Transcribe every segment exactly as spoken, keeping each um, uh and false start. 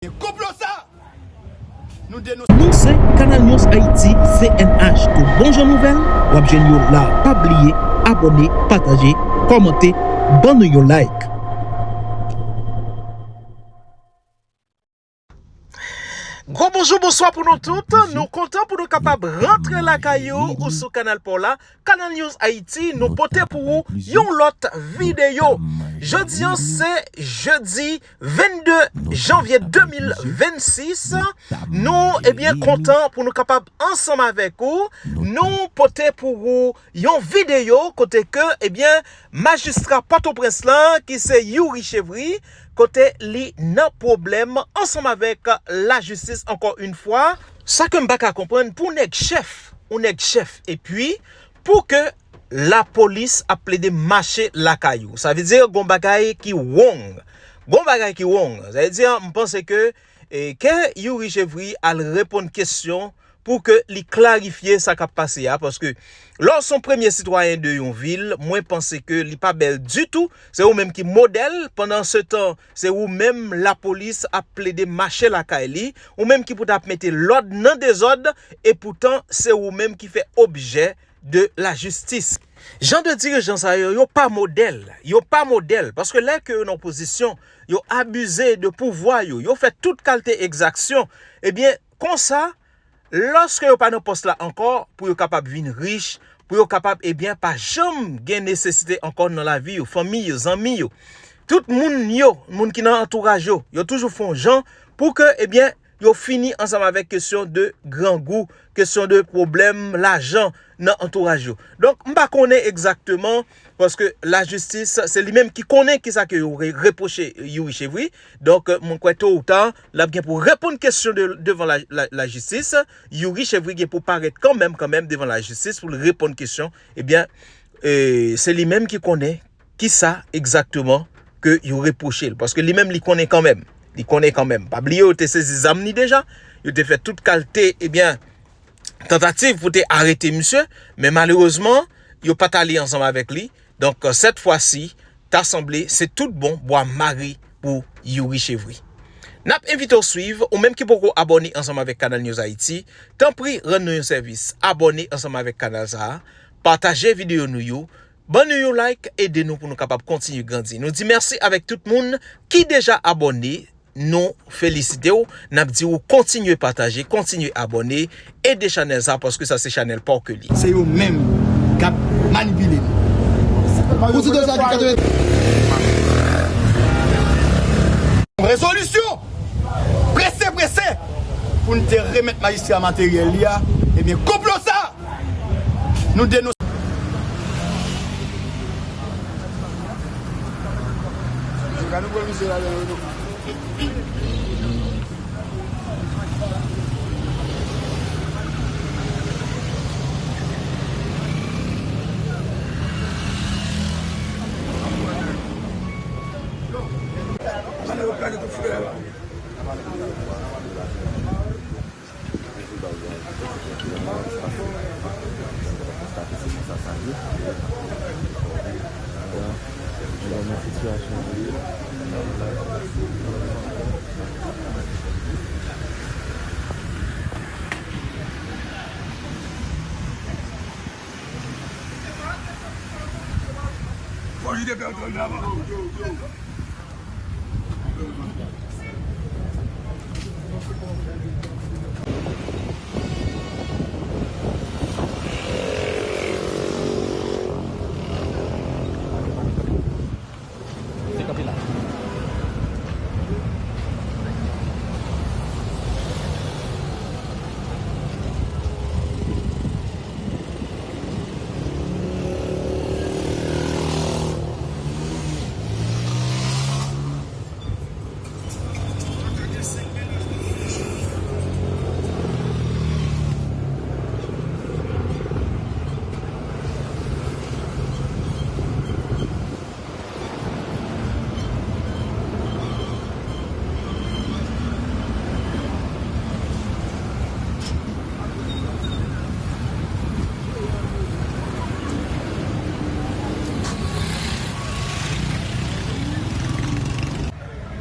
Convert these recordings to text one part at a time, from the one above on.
Konplo sa, nou denonse. Nou se Canal News Haïti, C N H. Tout bon jan nouvèl, w ap jwenn yo la. Pa bliye abòne, pataje, kòmante, ban nou yon like. Gwo bonjou, bonswa pou nou tout. Nou kontan pou nou kapab rantre lakay ou, ou sou kanal pa w la, Canal News Haïti. Nou pote pou ou yon lòt videyo. Jodi an se jedi vennde janvye de mil vennsis. Nou, ebyen, kontan pou nou kapab ansanm avèk ou. Nou pote pou ou yon videyo kote ke, ebyen, majistra Pòtoprens lan, ki se Youri Chevry, kote li nan pwoblèm ansanm avèk lajistis ankò yon fwa. Sa ke m pa ka konprann, pou nèg chèf, ou nèg chèf, epi pou ke lapolis ap plede mache lakay ou. Sa vle di gon bagay ki wrong. Gon bagay ki wrong. Sa vle di, m panse ke, e, ke Youri Chevry al reponn kesyon pou ke li klarifye sa k ap pase a, paske lè w se yon premye sitwayen de yon vil, mwen panse ke li pa bèl ditou. Se ou menm ki modèl, pandan se tan, se ou menm lapolis ap plede mache lakay li, ou menm ki pou t ap mete lòd nan dezòd, e poutan se ou menm ki fè objè de lajistis. Jan de dirijan sa yo, yo pa modèl, yo pa modèl, paske lè ke yo nan opozisyon, yo abize de pouvwa yo, yo fè tout kalte egzaksyon, ebyen, konsa, lòske yo pa nan pòs la ankò, pou yo kapab vin rich, pou yo kapab, ebyen, pa janm gen nesesite ankò nan lavi yo, fanmi yo, zanmi yo. Tout moun yo, moun ki nan antouraj yo, yo toujou fè yon jan pou ke, ebyen, yo fini ansanm avèk kesyon de grangou, kesyon de pwoblèm lajan nan antouraj yo. Donk, m pa konnen egzakteman, paske lajistis, se li menm ki konnen kisa ke yo re-, repwoche Youri Chevry. Donk, mwen kwè to ou ta, l ap gen pou reponn kesyon de, devan la, la, lajistis. Youri Chevry gen pou parèt kanmenm, kanmenm devan lajistis pou l reponn kesyon. Ebyen, e, se li menm ki konnen kisa egzakteman ke yo repwoche l. Paske li menm, li konnen kanmenm. Li konnen kanmenm. Pa bliye, yo te sezi zam li deja. Yo te fè tout kalte, ebyen, tantativ pou te arete misye. Men malerezman, yo pa t ale ansanm avèk li. Donk, sèt fwa si, ta sanble se tout bon bwa mare pou Youri Chevry. N ap envite w swiv, ou menm ki poko abòne ansanm avèk Canal News Haïti, tanpri rann nou yon sèvis, abòne ansanm avèk kanal sa a, pataje videyo nou yo, ban nou yon like, ede nou pou nou kapab kontinye grandi. Nou di mèsi avèk tout moun ki deja abòne, nou felisite w, n ap di w kontinye pataje, kontinye abòne, ede chanèl sa, paske sa se chanèl pa w ke li ye. Se yo menm k ap manipile nou. Pou ti dosye a ki katreven. Rezolisyon! Prese, prese! Pou n te remèt majistra materyèl li a, ebyen, konplo sa! Nou denonse.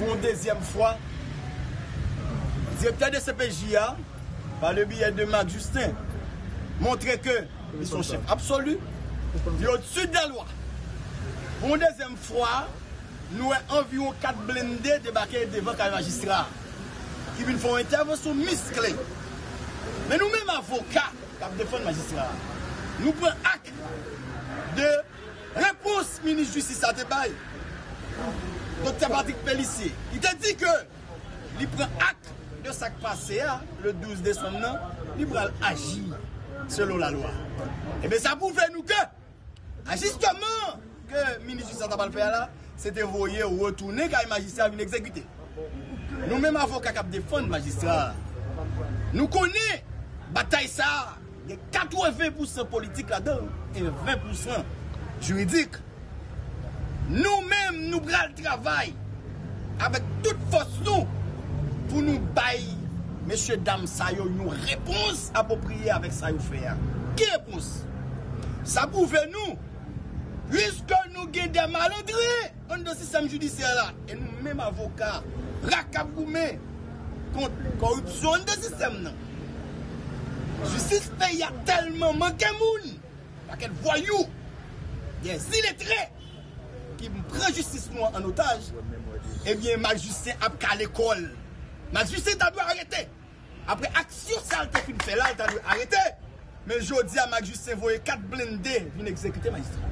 Pou yon dezyèm fwa, Direktè D C P J a, pa le biyè de Marc Justin, montre ke li se yon chèf absoli, li odsi de lalwa. Pou yon dezyèm fwa, nou wè anviwon kat blende debake devan kay majistra a, ki vin fè yon entèvansyon miskle. Men nou menm avoka k ap defann majistra a, nou pran ak de repons minis jistis la te bay, Doktè Patrick Pélissier. Li te di ke li pran ak de sa k pase a, le douz desanm nan, li pral aji selon lalwa. Ebyen, sa pwouve nou ke ajisteman ke minis jistis la ta pral fè a la, se te voye retounen kay majistra vin egzekite. Nou menm avoka k ap defann majistra a, nou konnen batay sa a gen katreven pousan politik ladan l e ven pousan jiridik. Nou menm, nou pral travay avèk tout fòs nou pou nou bay mesye dam sa yo yon repons apwopriye avèk sa yo fè a. Ki repons? Sa pwouve nou, piske nou gen de malandren anndan sistèm jidisyè la, e nou menm avoka, ra k ap goumen kont kòripsyon anndan sistèm nan. Jistis peyi a tèlman manke moun, pakèt vwayou, des illettrés ki pran jistis nou an otaj, ebyen, Marc Justin ap kale kò l. Marc Justin ta dwe arete. Apre aksyon sa l te fin fè la, l ta dwe arete. Men jodi a, Marc Justin voye kat blende vin egzekite majistra.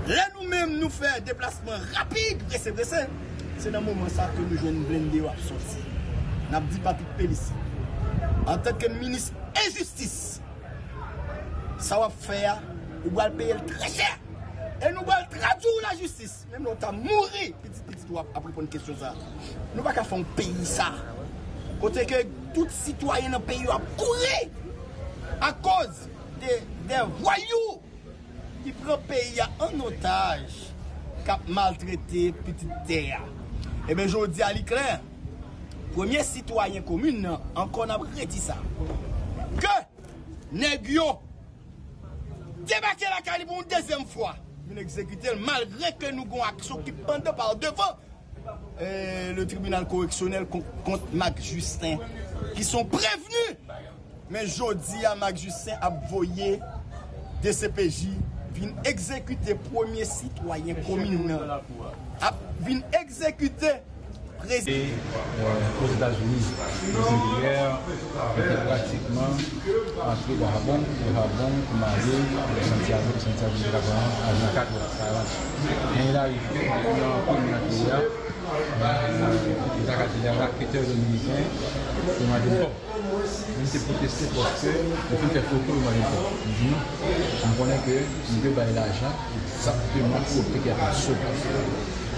Lè nou menm nou fè deplasman rapid, prese prese, se nan moman sa ke nou jwenn blende yo ap soti. N ap di Patrick Pélissier, antanke minis enjistis, sa w ap fè a, ou pral peye l trè chè. E nou pral tradui w lajistis. Menm lè w ta mouri, pitit pitit ou ap, ap reponn kesyon sa a. Nou pa ka fè yon peyi sa, kote ke tout sitwayen nan peyi yo ap kouri akoz de, de vwayou ki pran peyi a an otaj, k ap maltrete pitit tè a. Ebyen, jodi a, li klè, premye sitwayen komin nan, ankò n ap redi sa, ke nèg yo debake lakay li pou yon dezyèm fwa, vin egzekite l, malgre ke nou gon aksyon ki pandan pa devan, eh, le tribinal koreksyonèl kon-, kont Marc Justin, ki se yon prevni. Men jodi a, Marc Justin ap voye D C P J vin egzekite premye sitwayen komin nan. Ap vin egzekite Prez- E, euh, Ozetazini, Prezidan Pierre, yo te pratikman antre Dahabon, Dahabon, Comayé, Santiago, Santiago, Dahabon, a vennkat è karant. Men il arrive que nan komin nan peyi a, euh, yo ta ka di lè raketè dominiken, yo mande kòb. Moun te pwoteste paske yo fin fè foto, yo mande kòb. M di non. M konnen ke m te bay lajan egzakteman kote ke y ap sot.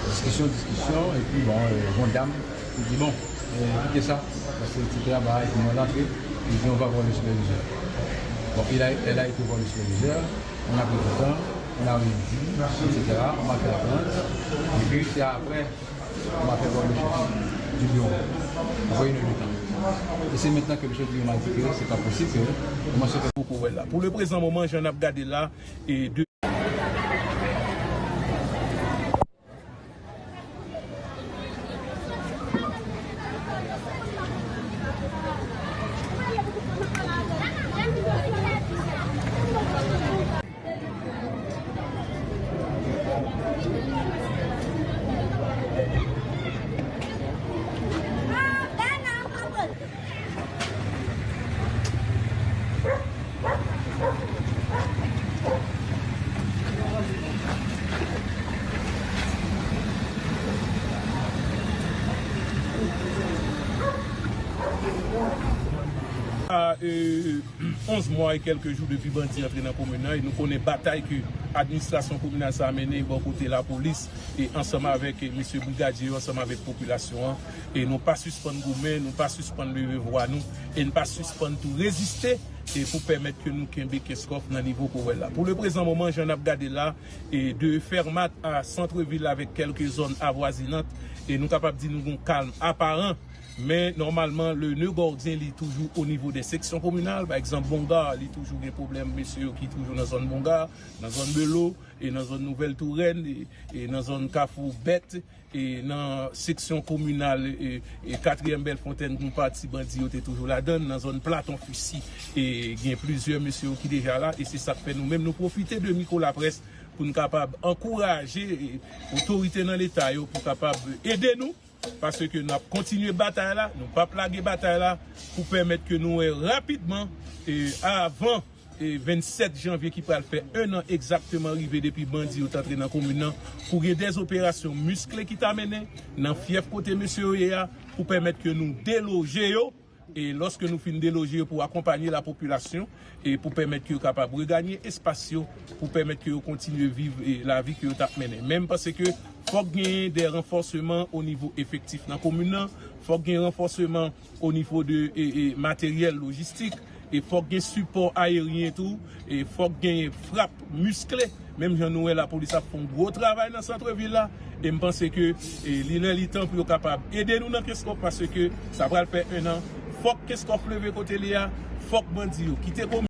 Diskisyon, diskisyon, epi bon, euh, yon dam, li di, bon, euh, kite sa, paske et cetera, bagay, pou mwen rantre, li di, on va voir le superviseur. Bon, il a, elle a été voir le superviseur, on a pris du temps, on a rien dit, et cetera, on m'a fait attendre, et puis c'est après, on m'a fait voir le chef du bureau. Vous voyez le temps. Et c'est maintenant que le chef du bureau m'a dit que c'est pas possible, que comment se fait. Pou Kowèl la. Pou le prezan moman, jan n ap gade la, e de A, euh, onz mwa e kèlke jou depi bandi antre nan komin nan, e nou konnen batay ke administrasyon kominal sa a mennen bò kote lapolis, e ansanm avèk, e, mesye brigadye yo, ansanm avèk popilasyon an, e nou pa sispann goumen, nou pa sispann leve vwa nou, e n pa sispann tou reziste, e pou pèmèt ke nou kenbe Kenskòf nan nivo Kowèl la. Pou le prezan moman, jan n ap gade la, e de Fèmat a Santrevil avèk kèlke zòn avwazinant, e nou kapab di nou gon kalm aparan. Men nòmalman, le nœud gordien li toujou o nivo de seksyon kominal. Pa egzanp, Bonga, li toujou gen pwoblèm mesye yo ki toujou nan zòn Bonga, nan zòn Belo, e nan zòn Nouvèl Tourèn, e, e nan zòn Kafou Bèt, e nan seksyon kominal, e, e Katriyèm Bèlfontaine, yon pati bandi yo te toujou ladan, nan zòn Platon Fisi, e gen plizyè mesye yo ki deja la, e se sa k fè nou menm nou pwofite de mikwo laprès pou n kapab ankouraje, e, otorite nan Leta yo pou kapab ede nou, paske n ap kontinye batay la, nou p ap lage batay la pou pèmèt ke nou wè rapidman, e, avan, e, vennsèt janvye ki pral fè en an egzakteman rive depi bandi yo t antre nan komin nan, pou gen dèz operasyon miskle ki ta mennen nan fyèf kote mesye yo ye a, pou pèmèt ke nou deloje yo, e lòske nou fin deloje yo pou akonpanye lapopilasyon, e pou pèmèt ke yo kapab reganye espas yo, pou pèmèt ke yo kontinye viv, e, lavi ke yo t ap mennen. Men m panse ke fòk genyen de ranfòseman o nivo efektif nan komin nan, fòk gen ranfòseman o nivo de, e, e, materyèl lojistik, e fòk gen sipò ayeryen tou, e fòk genyen frap miskle, menm jan nou wè lapolis ap fè yon gwo travay nan santrevil la, e m panse ke, e, li lè li tan pou yo kapab ede nou nan Kenskòf, paske sa pral fè en an, fòk Kenskòf leve kote li a, fòk bandi yo kite komin.